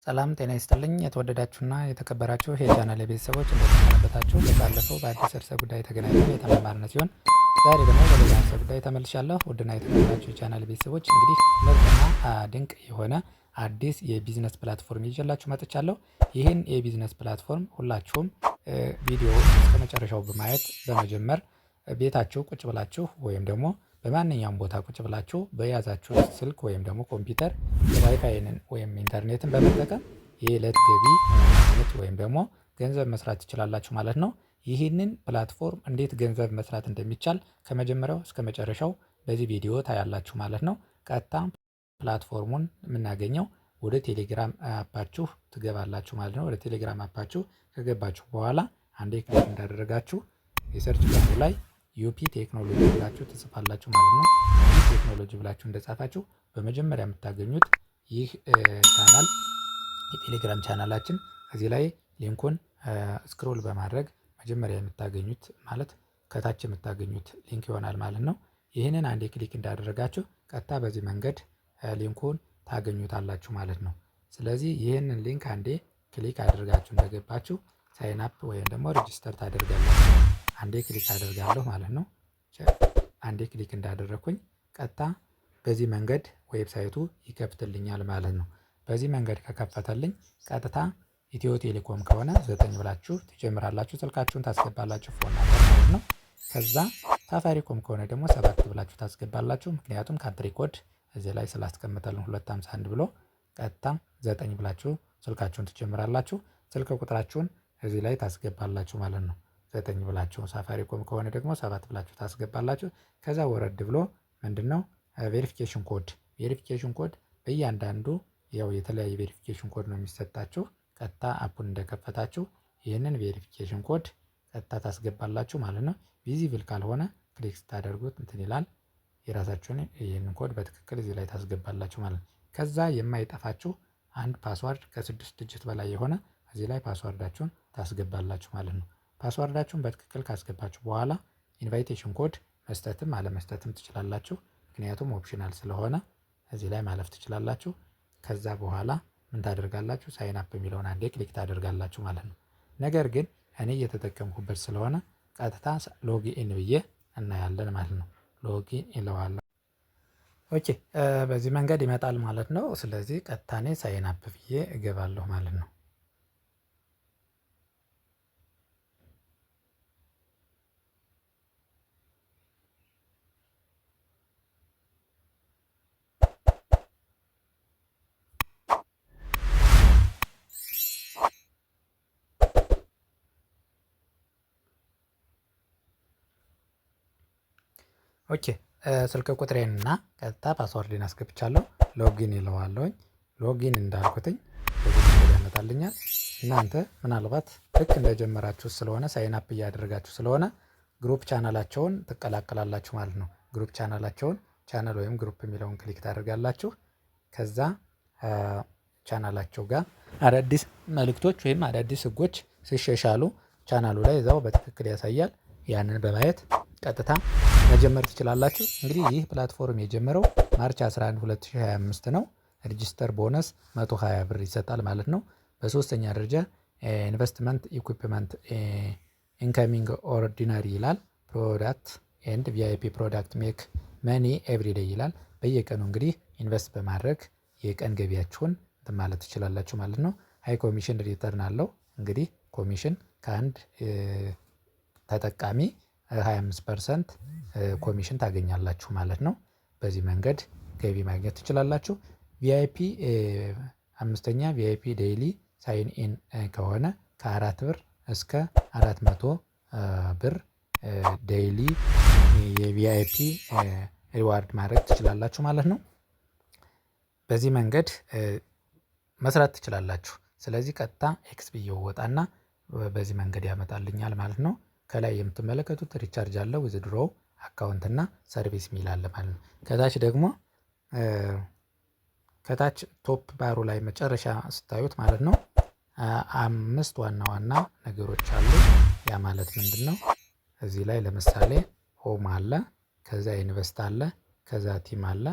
ሰላም ጤና ይስጥልኝ የተወደዳችሁና የተከበራችሁ የቻናሌ ቤተሰቦች፣ እንደምን ሰነበታችሁ? ባለፈው በአዲስ ርዕሰ ጉዳይ ተገናኝተን የተማማርን ሲሆን ዛሬ ደግሞ በሌላ ርዕሰ ጉዳይ ተመልሻለሁ። ውድና የተከበራችሁ የቻናል ቤተሰቦች፣ እንግዲህ ምርጥና ድንቅ የሆነ አዲስ የ business platform ይዤላችሁ መጥቻለሁ። ይህን የ business platform ሁላችሁም ቪዲዮውን እስከ መጨረሻው በማየት በመጀመር ቤታችሁ ቁጭ ብላችሁ ወይም ደግሞ በማንኛውም ቦታ ቁጭ ብላችሁ በያዛችሁ ስልክ ወይም ደግሞ ኮምፒውተር ዋይፋይንን ወይም ኢንተርኔትን በመጠቀም የዕለት ገቢ ማግኘት ወይም ደግሞ ገንዘብ መስራት ትችላላችሁ ማለት ነው። ይህንን platform እንዴት ገንዘብ መስራት እንደሚቻል ከመጀመሪያው እስከ መጨረሻው በዚህ ቪዲዮ ታያላችሁ ማለት ነው። ቀጥታ platform ኡን የምናገኘው ወደ ቴሌግራም app ኣችሁ ትገባላችሁ ማለት ነው። ወደ ቴሌግራም app ኣችሁ ከገባችሁ በኋላ አንዴ click እንዳደረጋችሁ የ search bar ኡ ላይ UP ቴክኖሎጂ ብላችሁ ትጽፋላችሁ ማለት ነው። UP ቴክኖሎጂ ብላችሁ እንደጻፋችሁ በመጀመሪያ የምታገኙት ይህ ቻናል የቴሌግራም ቻናላችን እዚህ ላይ link ኡን scroll በማድረግ መጀመሪያ የምታገኙት፣ ማለት ከታች የምታገኙት link ይሆናል ማለት ነው። ይህንን አንዴ click እንዳደረጋችሁ ቀጥታ በዚህ መንገድ link ኡን ታገኙታላችሁ ማለት ነው። ስለዚህ ይህንን link አንዴ click አድርጋችሁ እንደገባችሁ sign up ወይም ደግሞ register ታደርጋላችሁ። አንዴ click አደርጋለሁ ማለት ነው። አንዴ click እንዳደረግኩኝ ቀጥታ በዚህ መንገድ website ኡ ይከፍትልኛል ማለት ነው። በዚህ መንገድ ከከፈተልኝ ቀጥታ ኢትዮ ቴሌኮም ከሆነ 9 ብላችሁ ትጀምራላችሁ። ስልካችሁን ታስገባላችሁ፣ phone number ማለት ነው። ከዛ ሳፋሪኮም ከሆነ ደግሞ 7 ብላችሁ ታስገባላችሁ። ምክንያቱም country code እዚህ ላይ ስላስቀምጠልን 251 ብሎ ቀጥታ 9 ብላችሁ ስልካችሁን ትጀምራላችሁ። ስልክ ቁጥራችሁን እዚህ ላይ ታስገባላችሁ ማለት ነው። 9 ብላችሁ፣ ሳፋሪኮም ከሆነ ደግሞ 7 ብላችሁ ታስገባላችሁ። ከዛ ወረድ ብሎ ምንድነው? Verification code። Verification code በእያንዳንዱ ያው የተለያየ verification code ነው የሚሰጣችሁ። ቀጥታ app ኡን እንደከፈታችሁ ይህንን verification code ቀጥታ ታስገባላችሁ ማለት ነው። Visible ካልሆነ click ስታደርጉት እንትን ይላል። የራሳችሁን ይህንን ኮድ በትክክል እዚህ ላይ ታስገባላችሁ ማለት ነው። ከዛ የማይጠፋችሁ አንድ password ከ6 digit በላይ የሆነ እዚህ ላይ password ኣችሁን ታስገባላችሁ ማለት ነው። Password ኣችሁን በትክክል ካስገባችሁ በኋላ invitation code መስጠትም አለመስጠትም ትችላላችሁ። ምክንያቱም optional ስለሆነ እዚህ ላይ ማለፍ ትችላላችሁ። ከዛ በኋላ ምን ታደርጋላችሁ? Sign up የሚለውን አንዴ click ታደርጋላችሁ ማለት ነው። ነገር ግን እኔ እየተጠቀምኩበት ስለሆነ ቀጥታ login ብዬ እናያለን ማለት ነው። Login ይለዋለሁ። Okay፣ በዚህ መንገድ ይመጣል ማለት ነው። ስለዚህ ቀጥታ እኔ sign up ብዬ እገባለሁ ማለት ነው። Okay፣ ስልክ ቁጥሬን እና ቀጥታ password ኤን አስገብቻለሁ። Login ይለዋለሁኝ። Login እንዳልኩትኝ በዚህ መንገድ ያመጣልኛል። እናንተ ምናልባት ልክ እንደጀመራችሁ ስለሆነ፣ sign up እያደረጋችሁ ስለሆነ group channel ኣቸውን ትቀላቀላላችሁ ማለት ነው። Group channel ኣቸውን channel ወይም group የሚለውን click ታደርጋላችሁ። ከዛ ቻናላቸው ጋር አዳዲስ መልእክቶች ወይም አዳዲስ ህጎች ሲሻሻሉ ቻናሉ ላይ እዛው በትክክል ያሳያል። ያንን በማየት ቀጥታ መጀመር ትችላላችሁ። እንግዲህ ይህ platform የጀመረው March 11 2025 ነው። Register bonus 120 ብር ይሰጣል ማለት ነው። በሶስተኛ ደረጃ investment equipment incoming ordinary ይላል። Product and VIP product make money everyday ይላል። በየቀኑ እንግዲህ invest በማድረግ የቀን ገቢያችሁን እንትን ማለት ትችላላችሁ ማለት ነው። High commission return አለው። እንግዲህ ኮሚሽን ከአንድ ተጠቃሚ 25% ኮሚሽን ታገኛላችሁ ማለት ነው። በዚህ መንገድ ገቢ ማግኘት ትችላላችሁ። VIP አምስተኛ VIP daily sign in ከሆነ ከ4 ብር እስከ 400 ብር daily የ VIP reward ማድረግ ትችላላችሁ ማለት ነው። በዚህ መንገድ መስራት ትችላላችሁ። ስለዚህ ቀጥታ X ብዬ ወጣና በዚህ መንገድ ያመጣልኛል ማለት ነው። ከላይ የምትመለከቱት recharge አለ፣ withdraw፣ account እና service ሚል አለ ማለት ነው። ከታች ደግሞ ከታች top bar ኡ ላይ መጨረሻ ስታዩት ማለት ነው አምስት ዋና ዋና ነገሮች አሉ። ያ ማለት ምንድነው? እዚህ ላይ ለምሳሌ home አለ፣ ከዛ invest አለ፣ ከዛ team አለ፣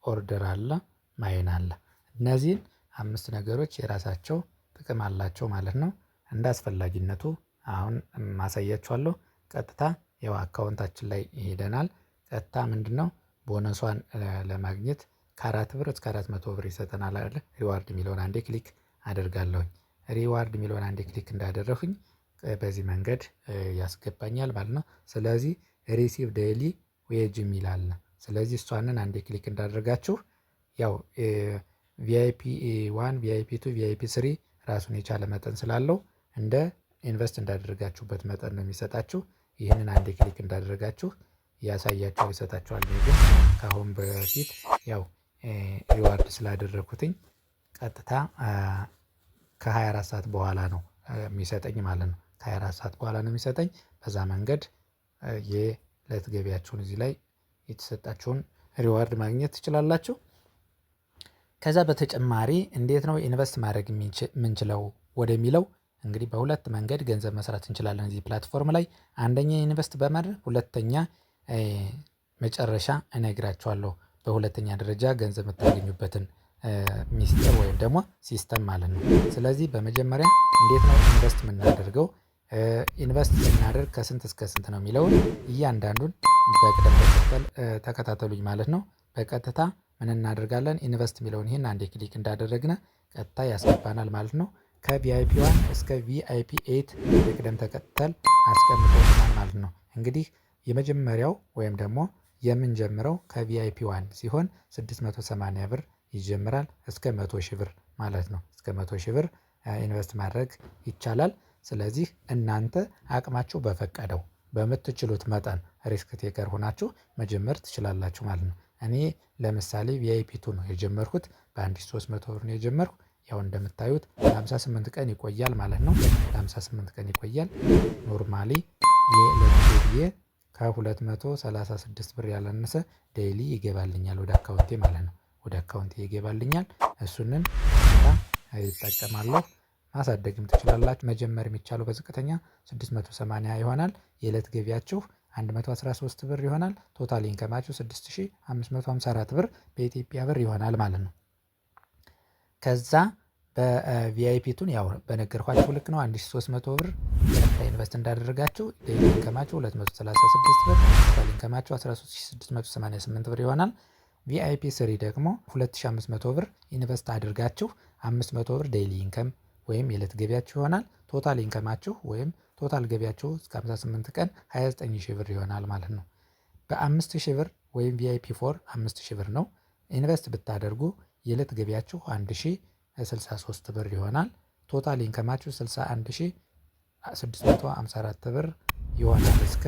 order አለ፣ mine አለ። እነዚህን አምስት ነገሮች የራሳቸው ጥቅም አላቸው ማለት ነው። እንደ አስፈላጊነቱ አሁን ማሳያችኋለሁ። ቀጥታ ያው account ኣችን ላይ ይሄደናል። ቀጥታ ምንድነው ቦነሷን ለማግኘት ከ4 ብር እስከ 400 ብር ይሰጠናል አይደለ? Reward የሚለውን አንዴ click አደርጋለሁኝ። Reward የሚለውን አንዴ click እንዳደረኩኝ በዚህ መንገድ ያስገባኛል ማለት ነው። ስለዚህ receive daily wage የሚል አለ። ስለዚህ እሷንን አንዴ click እንዳደረጋችሁ ያው VIP 1፣ VIP 2፣ VIP 3 ራሱን የቻለ መጠን ስላለው እንደ invest እንዳደረጋችሁበት መጠን ነው የሚሰጣችሁ። ይህንን አንዴ click እንዳደረጋችሁ ያሳያችኋል፣ ይሰጣችኋል። ግን ከአሁን በፊት ያው reward ስላደረኩትኝ ቀጥታ ከ24 ሰዓት በኋላ ነው የሚሰጠኝ ማለት ነው። ከ24 ሰዓት በኋላ ነው የሚሰጠኝ። በዛ መንገድ የእለት ገቢያችሁን እዚህ ላይ የተሰጣችሁን reward ማግኘት ትችላላችሁ። ከዛ በተጨማሪ እንዴት ነው invest ማድረግ የምንችለው ወደሚለው እንግዲህ በሁለት መንገድ ገንዘብ መስራት እንችላለን እዚህ platform ላይ። አንደኛ invest በማድረግ፣ ሁለተኛ መጨረሻ እነግራችኋለሁ በሁለተኛ ደረጃ ገንዘብ የምታገኙበትን ሚስጥር ወይም ደግሞ system ማለት ነው። ስለዚህ በመጀመሪያ እንዴት ነው invest የምናደርገው፣ invest ስናደርግ ከስንት እስከ ስንት ነው የሚለውን እያንዳንዱን በቅደም ተከተል ተከታተሉኝ ማለት ነው። በቀጥታ ምን እናደርጋለን? Invest የሚለውን ይህን አንዴ click እንዳደረግነ ቀጥታ ያስገባናል ማለት ነው። ከ VIP 1 እስከ VIP 8 በቅደም ተከተል አስቀምጦልናል ማለት ነው። እንግዲህ የመጀመሪያው ወይም ደግሞ የምንጀምረው ከ VIP 1 ሲሆን 680 ብር ይጀምራል እስከ 100,000 ብር ማለት ነው። እስከ 100,000 ብር invest ማድረግ ይቻላል። ስለዚህ እናንተ አቅማችሁ በፈቀደው በምትችሉት መጠን risk taker ሆናችሁ መጀመር ትችላላችሁ ማለት ነው። እኔ ለምሳሌ VIP 2 ነው የጀመርኩት፣ በ1300 ብር ነው የጀመርኩ። ያው እንደምታዩት ለ58 ቀን ይቆያል ማለት ነው። ለ58 ቀን ይቆያል። Normally የዕለት ገቢዬ ከ236 ብር ያላነሰ daily ይገባልኛል ወደ account ኤ ማለት ነው። ወደ account ኤ ይገባልኛል። እሱንን እጠቀማለሁ። ማሳደግም ትችላላችሁ። መጀመር የሚቻለው በዝቅተኛ 680 ይሆናል። የዕለት ገቢያችሁ 113 ብር ይሆናል። Total income ኣችሁ 6554 ብር በኢትዮጵያ ብር ይሆናል ማለት ነው። ከዛ በ VIP 2 ን ያው በነገርኳችሁ ልክ ነው፣ 1300 ብር ቀጥታ invest እንዳደረጋችሁ daily income ኣችሁ 236 ብር፣ total income ኣችሁ 13688 ብር ይሆናል። VIP 3 ደግሞ 2500 ብር invest አድርጋችሁ 500 ብር daily income ወይም የዕለት ገቢያችሁ ይሆናል። Total income ኣችሁ ወይም total ገቢያችሁ እስከ 58 ቀን 29,000 ብር ይሆናል ማለት ነው። በ5000 ብር ወይም VIP 4 5000 ብር ነው invest ብታደርጉ የዕለት ገቢያችሁ 1063 ብር ይሆናል። Total income ኣችሁ 61,654 ብር ይሆናል እስከ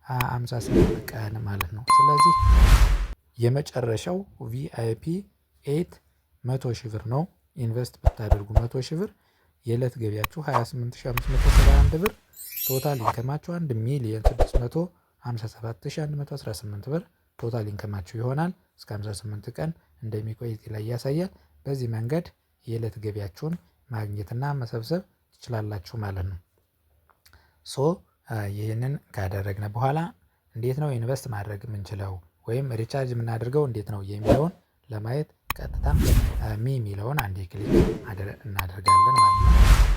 58 ቀን ማለት ነው። ስለዚህ የመጨረሻው VIP 8 100,000 ብር ነው። Invest ብታደርጉ 100,000 ብር የዕለት ገቢያችሁ 28,571 ብር፣ total income ኣችሁ 1 ሚሊዮን 657,118 ብር total income ኣችሁ ይሆናል። እስከ 58 ቀን እንደሚቆይ እዚህ ላይ ያሳያል። በዚህ መንገድ የዕለት ገቢያችሁን ማግኘትና መሰብሰብ ትችላላችሁ ማለት ነው። So ይህንን ካደረግን በኋላ እንዴት ነው invest ማድረግ የምንችለው ወይም recharge የምናደርገው እንዴት ነው የሚለውን ለማየት ቀጥታ me የሚለውን አንዴ click እናደርጋለን ማለት ነው።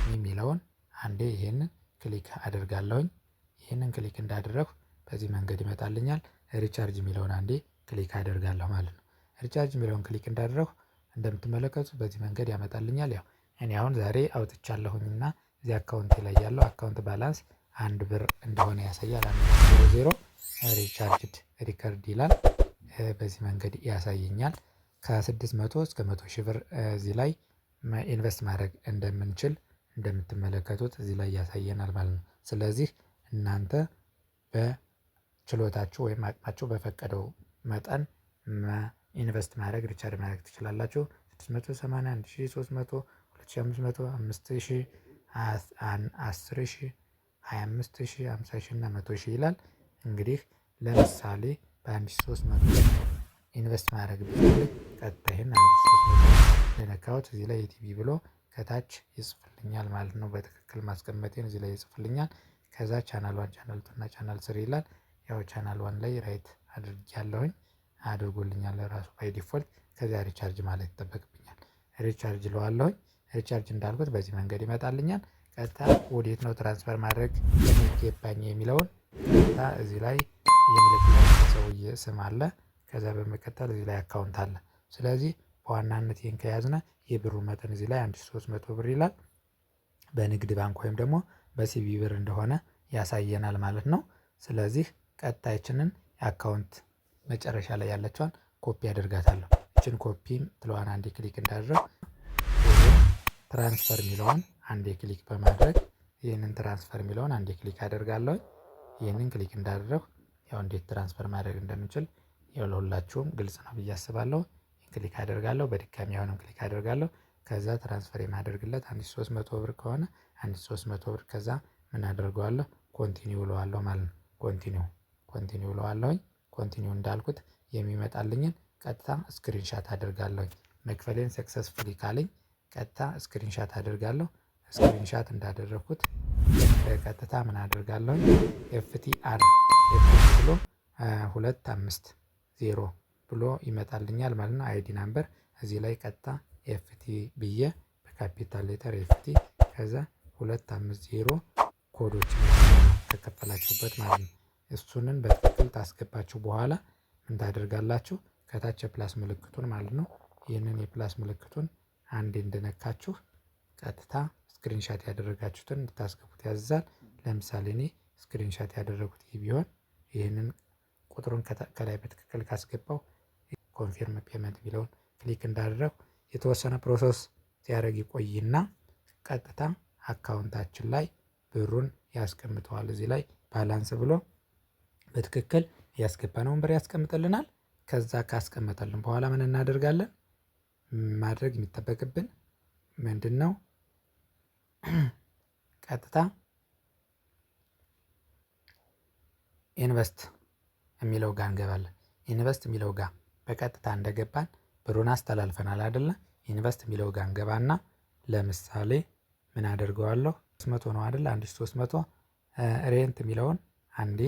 Me የሚለውን አንዴ ይህንን click አደርጋለሁኝ። ይህንን click እንዳደረግኩ በዚህ መንገድ ይመጣልኛል። Recharge የሚለውን አንዴ click አደርጋለሁ ማለት ነው። Recharge የሚለውን click እንዳደረግኩ እንደምትመለከቱት በዚህ መንገድ ያመጣልኛል። ያው እኔ አሁን ዛሬ አውጥቻለሁኝና እዚህ account ኤ ላይ ያለው account balance 1 ብር እንደሆነ ያሳያል። 1.00 recharged record ይላል። በዚህ መንገድ ያሳየኛል። ከ600 እስከ 100,000 ብር እዚህ ላይ invest ማድረግ እንደምንችል እንደምትመለከቱት እዚህ ላይ ያሳየናል ማለት ነው። ስለዚህ እናንተ በችሎታችሁ ወይም አቅማችሁ በፈቀደው መጠን invest ማድረግ፣ recharge ማድረግ ትችላላችሁ። 680፣ 1300፣ 2500፣ 5000፣ 10,000፣ 25,000፣ 50,000 እና 100,000 ይላል። እንግዲህ ለምሳሌ በ1300 invest ማድረግ ብፈልግ ቀጥታ ይሄን 1300 ለነካሁት እዚህ ላይ ETB ብሎ ከታች ይጽፍልኛል ማለት ነው። በትክክል ማስቀመጤን እዚህ ላይ ይጽፍልኛል። ከዛ channel 1፣ channel 2 እና channel 3 ይላል። ያው channel 1 ላይ right አድርጌያለሁኝ፣ አድርጎልኛል ራሱ by default። ከዚያ recharge ማለት ይጠበቅብኛል። Recharge እለዋለሁኝ። Recharge እንዳልኩት በዚህ መንገድ ይመጣልኛል። ቀጥታ ወዴት ነው transfer ማድረግ የሚገባኝ የሚለውን ቀጥታ እዚህ ላይ የሚልክልኝ ሰውዬ ስም አለ። ከዛ በመቀጠል እዚህ ላይ account አለ። ስለዚህ በዋናነት ይህን ከያዝነ የብሩ መጠን እዚህ ላይ 1300 ብር ይላል። በንግድ ባንክ ወይም ደግሞ በ CBE ብር እንደሆነ ያሳየናል ማለት ነው። ስለዚህ ቀጣይችንን የ account መጨረሻ ላይ ያለችዋን ኮፒ አደርጋታለሁ። እችን ኮፒ ትለዋን አንዴ click እንዳደረግ transfer የሚለውን አንዴ click በማድረግ ይህንን transfer የሚለውን አንዴ click አደርጋለሁ። ይህንን click እንዳደረግ ያው እንዴት transfer ማድረግ እንደምንችል ያው ለሁላችሁም ግልጽ ነው ብዬ አስባለሁ። Click አደርጋለሁ። በድጋሚ አሁንም click አደርጋለሁ። ከዛ transfer የማደርግለት 1300 ብር ከሆነ 1300 ብር ከዛ ምን አደርገዋለሁ? Continue እለዋለሁ ማለት ነው። Continue እለዋለሁኝ። Continue እንዳልኩት የሚመጣልኝን ቀጥታ screenshot አደርጋለሁኝ። መክፈሌን successfully ካለኝ ቀጥታ screenshot አደርጋለሁ። Screenshot እንዳደረኩት ቀጥታ ምን አደርጋለሁኝ? FTR FT ብሎ 250 ብሎ ይመጣልኛል ማለት ነው። ID number እዚህ ላይ ቀጥታ FT ብዬ በ capital letter FT ከዛ 250 ኮዶች ከከፈላችሁበት ማለት ነው። እሱንን በትክክል ታስገባችሁ በኋላ ምን ታደርጋላችሁ? ከታች የ plus ምልክቱን ማለት ነው። ይህንን የ plus ምልክቱን አንዴ እንደነካችሁ ቀጥታ screenshot ያደረጋችሁትን እንድታስገቡት ያዝዛል። ለምሳሌ እኔ screenshot ያደረጉት ይህ ቢሆን ይህንን ቁጥሩን ከላይ በትክክል ካስገባው confirm payment የሚለውን click እንዳደረኩ የተወሰነ process ሲያደርግ ይቆይና ቀጥታ account ኣችን ላይ ብሩን ያስቀምጠዋል። እዚህ ላይ balance ብሎ በትክክል ያስገባነውን ብር ያስቀምጥልናል። ከዛ ካስቀመጠልን በኋላ ምን እናደርጋለን? ማድረግ የሚጠበቅብን ምንድነው? ቀጥታ invest የሚለው ጋር እንገባለን። Invest የሚለው ጋር በቀጥታ እንደገባን ብሩን አስተላልፈናል አይደለ? Invest የሚለው ጋር እንገባና ለምሳሌ ምን አደርገዋለሁ? 300 ነው አይደለ? 1300 rent የሚለውን አንዴ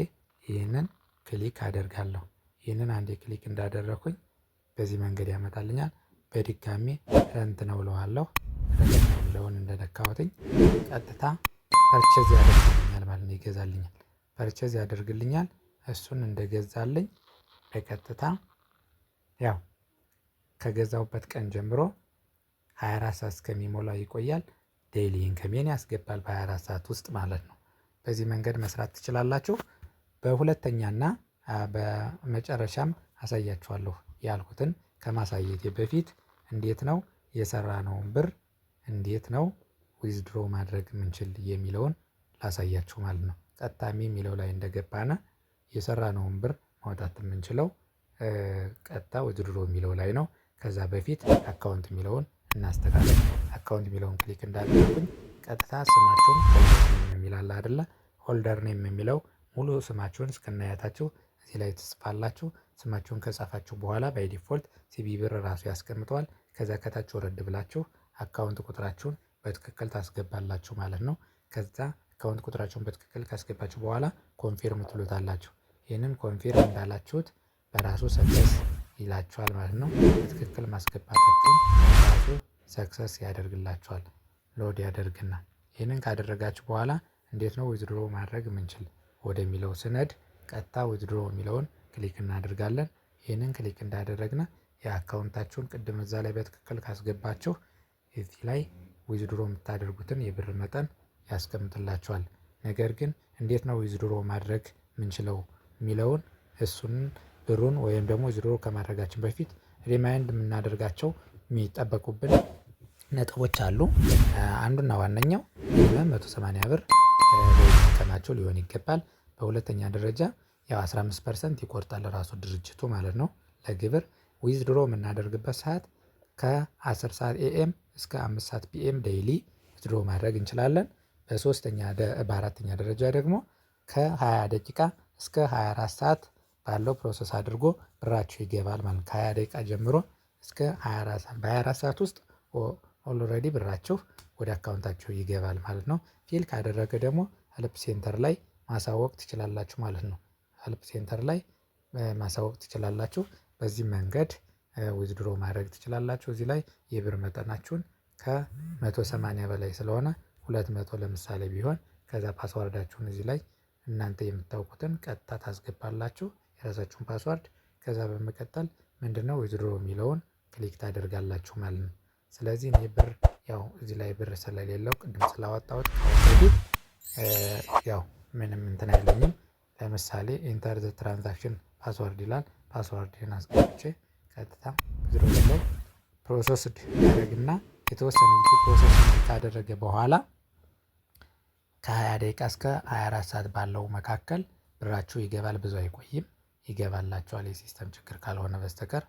ይህንን click አደርጋለሁ። ይህንን አንዴ click እንዳደረኩኝ በዚህ መንገድ ያመጣልኛል። በድጋሚ rent ነው እለዋለሁ። Rent ነው የሚለውን እንደነካሁትኝ ቀጥታ purchase ያደርግልኛል ማለት ነው። ይገዛልኛል። Purchase ያደርግልኛል። እሱን እንደገዛልኝ በቀጥታ ያው ከገዛውበት ቀን ጀምሮ 24 ሰዓት እስከሚሞላ ይቆያል። Daily income ኤን ያስገባል በ24 ሰዓት ውስጥ ማለት ነው። በዚህ መንገድ መስራት ትችላላችሁ። በሁለተኛና በመጨረሻም አሳያችኋለሁ ያልኩትን ከማሳየቴ በፊት እንዴት ነው የሰራነውን ብር እንዴት ነው withdraw ማድረግ የምንችል የሚለውን ላሳያችሁ ማለት ነው። ቀጥታ የሚለው ላይ እንደገባነ የሰራነውን ብር ማውጣት የምንችለው ቀጥታ withdraw የሚለው ላይ ነው። ከዛ በፊት account የሚለውን እናስተካክል። Account የሚለውን click እንዳደረኩኝ ቀጥታ ስማችሁን holder name የሚል አለ አይደለ? Holder name የሚለው ሙሉ ስማችሁን እስከነአያታችሁ እዚህ ላይ ትጽፋላችሁ። ስማችሁን ከጻፋችሁ በኋላ by default CBE ብር ራሱ ያስቀምጠዋል። ከዛ ከታች ወረድ ብላችሁ account ቁጥራችሁን በትክክል ታስገባላችሁ ማለት ነው። ከዛ account ቁጥራችሁን በትክክል ካስገባችሁ በኋላ confirm ትሉታላችሁ። ይህንን confirm እንዳላችሁት በራሱ success ይላችኋል ማለት ነው። በትክክል ማስገባታችሁን በራሱ success ያደርግላችኋል። Load ያደርግና ይህንን ካደረጋችሁ በኋላ እንዴት ነው withdraw ማድረግ የምንችል ወደሚለው ስንሄድ ቀጥታ withdraw የሚለውን click እናደርጋለን። ይህንን click እንዳደረግነ የ account ኣችሁን ቅድም እዛ ላይ በትክክል ካስገባችሁ እዚህ ላይ withdraw የምታደርጉትን የብር መጠን ያስቀምጥላችኋል። ነገር ግን እንዴት ነው withdraw ማድረግ የምንችለው የሚለውን እሱን ብሩን ወይም ደግሞ withdraw ከማድረጋችን በፊት remind የምናደርጋቸው የሚጠበቁብን ነጥቦች አሉ። አንዱና ዋነኛው minimum 180 ብር income ኣቸው ሊሆን ይገባል። በሁለተኛ ደረጃ ያው 15% ይቆርጣል ራሱ ድርጅቱ ማለት ነው። ለግብር withdraw የምናደርግበት ሰዓት ከ10 ሰዓት AM እስከ 5 ሰዓት PM daily withdraw ማድረግ እንችላለን። በሶስተኛ በአራተኛ ደረጃ ደግሞ ከ20 ደቂቃ እስከ 24 ሰዓት ባለው process አድርጎ ብራችሁ ይገባል ማለት ነው። ከ20 ደቂቃ ጀምሮ እስከ 24 ሰዓት በ24 ሰዓት ውስጥ already ብራችሁ ወደ account ኣችሁ ይገባል ማለት ነው። Fail ካደረገ ደግሞ help center ላይ ማሳወቅ ትችላላችሁ ማለት ነው። Help center ላይ ማሳወቅ ትችላላችሁ። በዚህ መንገድ withdraw ማድረግ ትችላላችሁ። እዚህ ላይ የብር መጠናችሁን ከ180 በላይ ስለሆነ 200 ለምሳሌ ቢሆን፣ ከዛ password ኣችሁን እዚህ ላይ እናንተ የምታውቁትን ቀጥታ ታስገባላችሁ፣ የራሳችሁን password። ከዛ በመቀጠል ምንድነው withdraw የሚለውን click ታደርጋላችሁ ማለት ነው። ስለዚህ እኔ ብር ያው እዚህ ላይ ብር ስለሌለው ቅድም ስላወጣሁት ከአሁን በፊት ያው ምንም እንትን አይለኝም። ለምሳሌ enter the transaction password ይላል። Password ን አስገብቼ ቀጥታ withdraw ላይ processed ያደርግና የተወሰነ ጊዜ process ካደረገ በኋላ ከ20 ደቂቃ እስከ 24 ሰዓት ባለው መካከል ብራችሁ ይገባል። ብዙ አይቆይም፣ ይገባላችኋል የ system ችግር ካልሆነ በስተቀር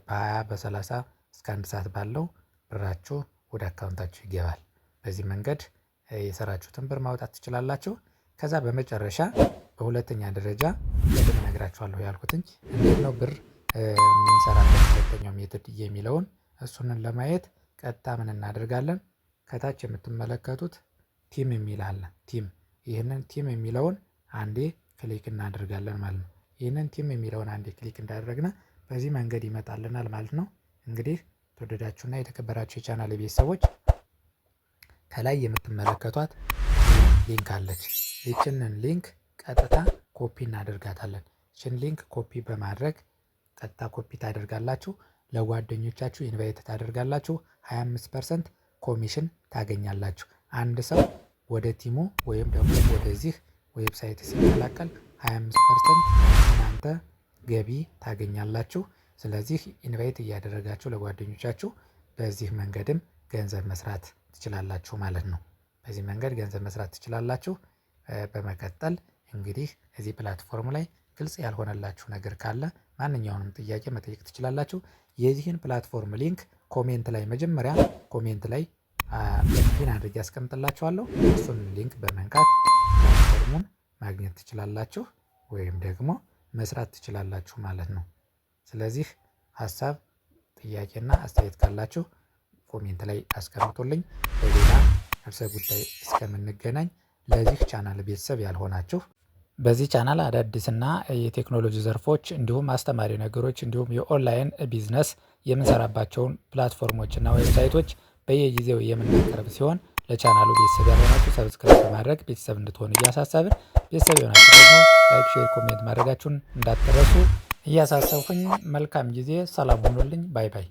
በ20 በ30 እስከ 1 ሰዓት ባለው ብራችሁ ወደ account ኣችሁ ይገባል። በዚህ መንገድ የሰራችሁትን ብር ማውጣት ትችላላችሁ። ከዛ በመጨረሻ በሁለተኛ ደረጃ ቅድም እነግራችኋለሁ ያልኩትኝ እንዴት ነው ብር የምንሰራበት ሁለተኛው method የሚለውን እሱንን ለማየት ቀጥታ ምን እናደርጋለን? ከታች የምትመለከቱት team የሚል አለ። Team፣ ይህንን team የሚለውን አንዴ click እናደርጋለን ማለት ነው። ይህንን team የሚለውን አንዴ click እንዳደረግን በዚህ መንገድ ይመጣልናል ማለት ነው። እንግዲህ ተወደዳችሁና የተከበራችሁ የቻናል ቤተሰቦች፣ ከላይ የምትመለከቷት link አለች። ይችንን link ቀጥታ ኮፒ እናደርጋታለን። ይችን link copy በማድረግ ቀጥታ ኮፒ ታደርጋላችሁ። ለጓደኞቻችሁ invite ታደርጋላችሁ። 25% ኮሚሽን ታገኛላችሁ። አንድ ሰው ወደ team ኡ ወይም ደግሞ ወደዚህ website ሲቀላቀል 25% እናንተ ገቢ ታገኛላችሁ። ስለዚህ invite እያደረጋችሁ ለጓደኞቻችሁ በዚህ መንገድም ገንዘብ መስራት ትችላላችሁ ማለት ነው። በዚህ መንገድ ገንዘብ መስራት ትችላላችሁ። በመቀጠል እንግዲህ እዚህ platform ላይ ግልጽ ያልሆነላችሁ ነገር ካለ ማንኛውንም ጥያቄ መጠየቅ ትችላላችሁ። የዚህን platform link comment ላይ፣ መጀመሪያ comment ላይ pin አድርጌ አስቀምጥላችኋለሁ። እሱን link በመንካት platform ኡን ማግኘት ትችላላችሁ ወይም ደግሞ መስራት ትችላላችሁ ማለት ነው። ስለዚህ ሀሳብ፣ ጥያቄና አስተያየት ካላችሁ comment ላይ አስቀምጡልኝ። በሌላ ርዕሰ ጉዳይ እስከምንገናኝ ለዚህ ቻናል ቤተሰብ ያልሆናችሁ፣ በዚህ ቻናል አዳዲስና የቴክኖሎጂ ዘርፎች እንዲሁም አስተማሪ ነገሮች እንዲሁም የ online business የምንሰራባቸውን platform ኦች እና website ኦች በየጊዜው የምናቀርብ ሲሆን፣ ለቻናሉ ቤተሰብ ያልሆናችሁ subscribe በማድረግ ቤተሰብ እንድትሆኑ እያሳሰብን፣ ቤተሰብ የሆናችሁ ደግሞ like፣ share፣ comment ማድረጋችሁን እንዳትረሱ እያሳሰብኩኝ መልካም ጊዜ፣ ሰላም ሁኑልኝ። Bye bye።